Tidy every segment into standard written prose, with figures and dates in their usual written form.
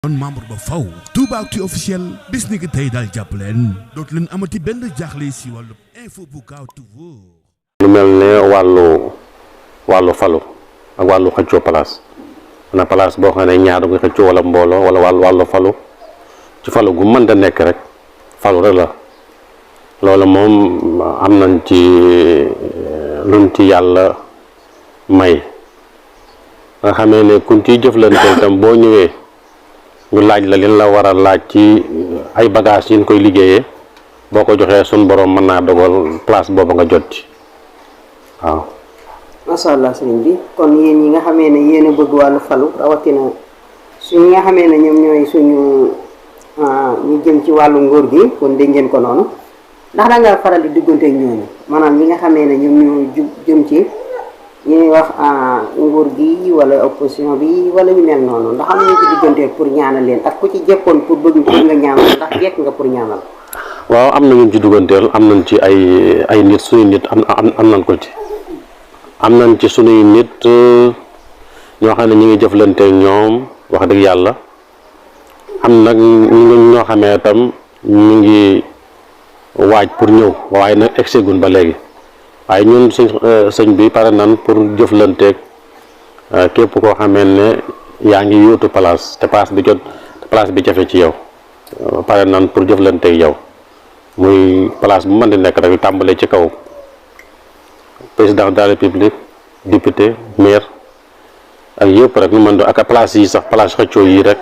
kon membre ba faw Toubactu officiel bis ni ki tey daal jàpp leen dootu leen amati benn jaaxle si wàllu info bu gaaw te wóor. lu mel ne wàllu falu ak wàllu xëccoo place na place boo xam ne ñaar nga xëccoo wala mbooloo wala wàllu falu ci falu gu mën da nekk rek falu rek la loolu moom am nañ ci luñ ci yàlla may nga xamee ne kuñ ciy jëflante tam boo ñëwee ñu laaj la leen la war a laaj ci ay bagages yi ñu koy liggéeyee boo ko joxee sun borom mën naa dogal place boobu nga jot ci waaw. macha allah sëriñ bi kon yéen ñi nga xamee ne yéen a bëgg wàllu falu rawatina suñu nga xamee ne ñoom ñooy suñu ñu jëm ci wàllu nguur gi kon dégg ngeen ko noonu ndax da nga faral di diggante ak ñooñu maanaam ñi nga xamee ne ñoom ñoo jëm ci ñuy wax nguur gi wala opposition bi wala ñu mel noonu ndax am nañu ci diggante pour ñaanal leen ak ku ci jekkoon pour bëgg pour nga ñaanal ndax jekk nga pour ñaanal. waaw am na ñu ci dugganteel am nañ ci ay nit suñu nit am nañ ko ci am nañ ci suñuy nit ñoo xam ne ñu ngi jëflante ñoom wax dëgg yàlla am nag ñoo xamee tam ñu ngi waaj pour ñëw waaye nag egsegun ba léegi waaye ñun sëñ bi pare nan pour jëflanteeg képp koo xamee ne yaa ngi yóotu place te place bi jafe ci yow pare nan pour jëflanteeg yow muy place bu mën di nekk rek tàmbalee ci kaw président de la république député maire ak yëpp rek lu mën do ak place yi sax place xëccoo yi rek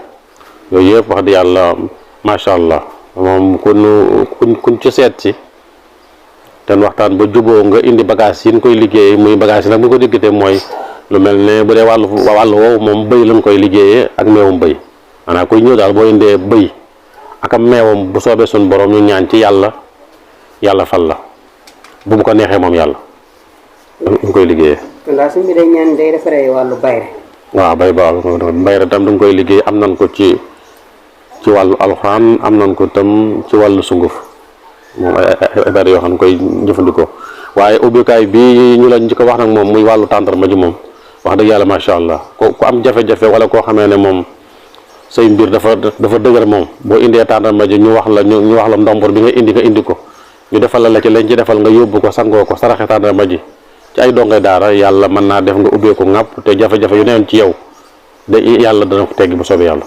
yooyu yëpp wax di yàlla macha allah moom kun ci seet si ten waxtaan ba juboo nga indi bagage yi ñu koy liggéeyee muy bagage yi nag bu ko diggante mooy lu mel ne bu dee wàllu woowu moom bëy lañ koy liggéeyee ak meewum bëy maanaam kuy ñëw daal boo indee bëy ak am meewam bu soobee suñu borom ñu ñaan ci yàlla fal la bu mu ko neexee moom yàlla ñu koy liggéeyee. kon daal suñ bi day ñaan day defaree wàllu bayre. waaw bayre tam dañ koy liggéey am nañ ko ci wàllu alxuraan am nañ ko tam ci wàllu sunguf moom ay bayre yoo xam ne koy jëfandikoo waaye ubbikaay bi ñu la njëkk a wax nag moom muy wàllu tàndarma ji moom wax dëgg yàlla macha allah ku am jafe-jafe wala koo xamee ne moom say mbir dafa dëgër moom boo indee tàndarma ji ñu wax la ndombor bi nga indi ko ñu defal la ci lañ ci defal nga yóbbu ko sangoo ko saraxe tàndarma ji ci ay dongay daara yàlla mën naa def nga ubbee ko ŋàpp te jafe-jafe yu newoon ci yow de yàlla dana ko teggi bu soobee yàlla.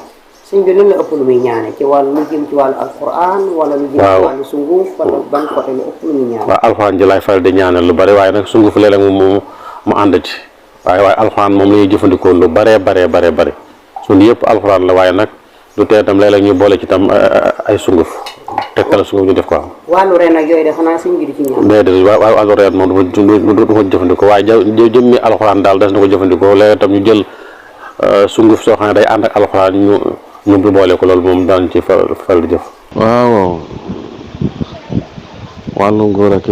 sëñ bi lan la ëpp lu muy ñaane ci wàllu lu jëm ci wàllu alquran wala lu jëm ci wàllu sunguf wala ban côté lu ëpp lu muy ñaane. waaw alquran ji laay faral di ñaanal lu bari waaye nag sunguf léeg-léeg mu ànd ci waaye alquran moom la ñuy jëfandikoo lu bare suñu yëpp alquran la waaye nag du tee tam léeg-léeg ñu boole ci tam ay sunguf tegtal sunguf ñu def ko am. wàllu ren ak yooyu de xanaa sëñ bi di ci ñaan. déedéet wàllu ren moom du ko jëfandikoo waaye jëmmi alquran daal des na ko jëfandikoo léeg tam ñu jël sunguf soo xam ne day ànd ak alquran ñu boole ko loolu moom daan ci fal di jëf. waaw wàllu ngóor ak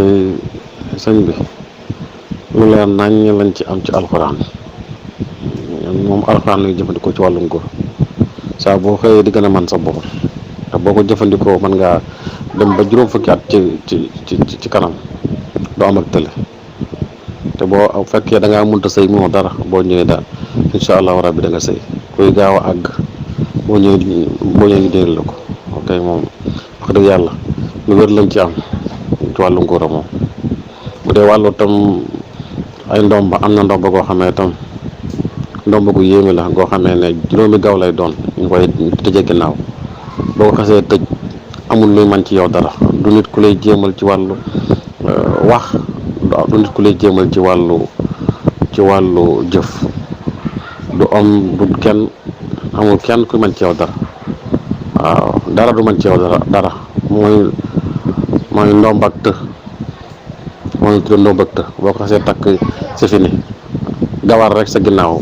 sëñ bi lu leer nañ lañ ci am ci alxuraan moom alxuraan lañuy jëfandikoo ci wàllu ngóor saa boo xëyee di gën a man sa bopp te boo ko jëfandikoo mën ngaa dem ba juróom fukki at ci kanam doo am ak tële te boo fekkee da ngaa mënta sëy moo dara boo ñëwee daal incha allahu rabbi da nga sëy kuy gaaw a àgg boo ñëwee ngi dégg la ko ok moom wax dëgg yàlla lu wér lañ ci am ci wàllu ngóora moom bu dee wàllu tam ay ndomba am na ndomba goo xamee tam ndomba gu yéeme la goo xamee ne juróomi gaaw lay doon ñu koy tëjee ginnaaw boo ko xasee tëj amul luy man ci yow dara du nit ku lay jéemal ci wàllu wax du nit ku lay jéemal ci wàllu jëf du am du kenn amul kenn ku mën ci yow dara waaw dara du mën ci yow dara mooy ndomb ak të mooy tudd ndomb ak të boo ko xasee takk c'est fini gawar rek sa ginnaaw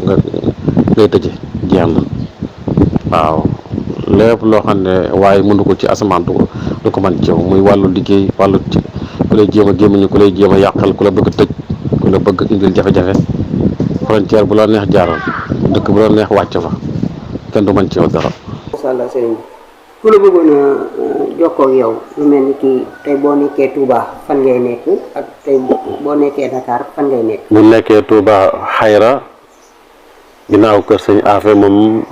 ngay tëje jeex na waaw lépp loo xam ne waaye mënu ko ci asamaan du ko mën ci yow muy wàllu liggéey wàllu ku lay jéem a gémmiñu ku lay jéem a yàqal ku la bëgg tëj ku la bëgg indil jafe-jafe frontière bu la neex jaaral dëkk bu la neex wàcc fa kenn du mën ci yow dara. macha allah sëriñ bi ku la bëggoon a jokkoo ak yow lu mel ni kii tey boo nekkee Touba fan ngay nekk ak tey boo nekkee Dakar fan ngay nekk. bu nekkee Touba xayra ginnaaw kër sëñ Afe moom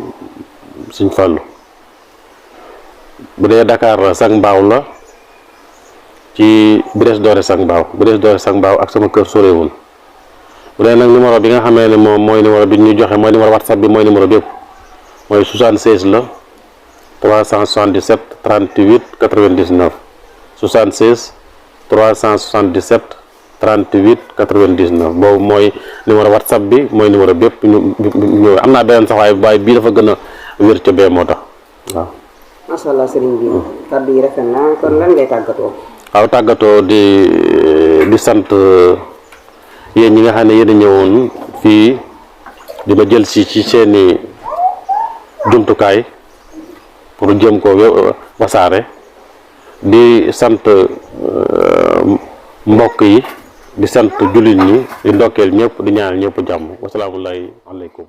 sëñ Fallou bu dee Dakar Sac Mbao la ci Brioche Dorée Sac Mbao ak sama kër sorewul. bu dee nag numéro bi nga xamee ne moom mooy numéro bi ñu joxe mooy numéro WhatsApp bi mooy numéro bi yëpp mooy 76 la 377 38 99 76 377 38 99 boobu mooy numéro WhatsApp bi mooy numéro bi yëpp ñu am naa beneen sax waaye bii dafa gën a wér ca bee moo tax waaw. macha allah sëriñ bi kàddu yi rafet na kon lan ngay tàggatoo. waaw tàggatoo di sant yéen ñi nga xam ne yéen a ñëwoon fii di ma jël si ci seeni jumtukaay pour jëm ko wasaare di sant mbokk yi di sant jullit ñi di ndokkeel ñëpp di ñaanal ñëpp jàmm wasalaamu aleykum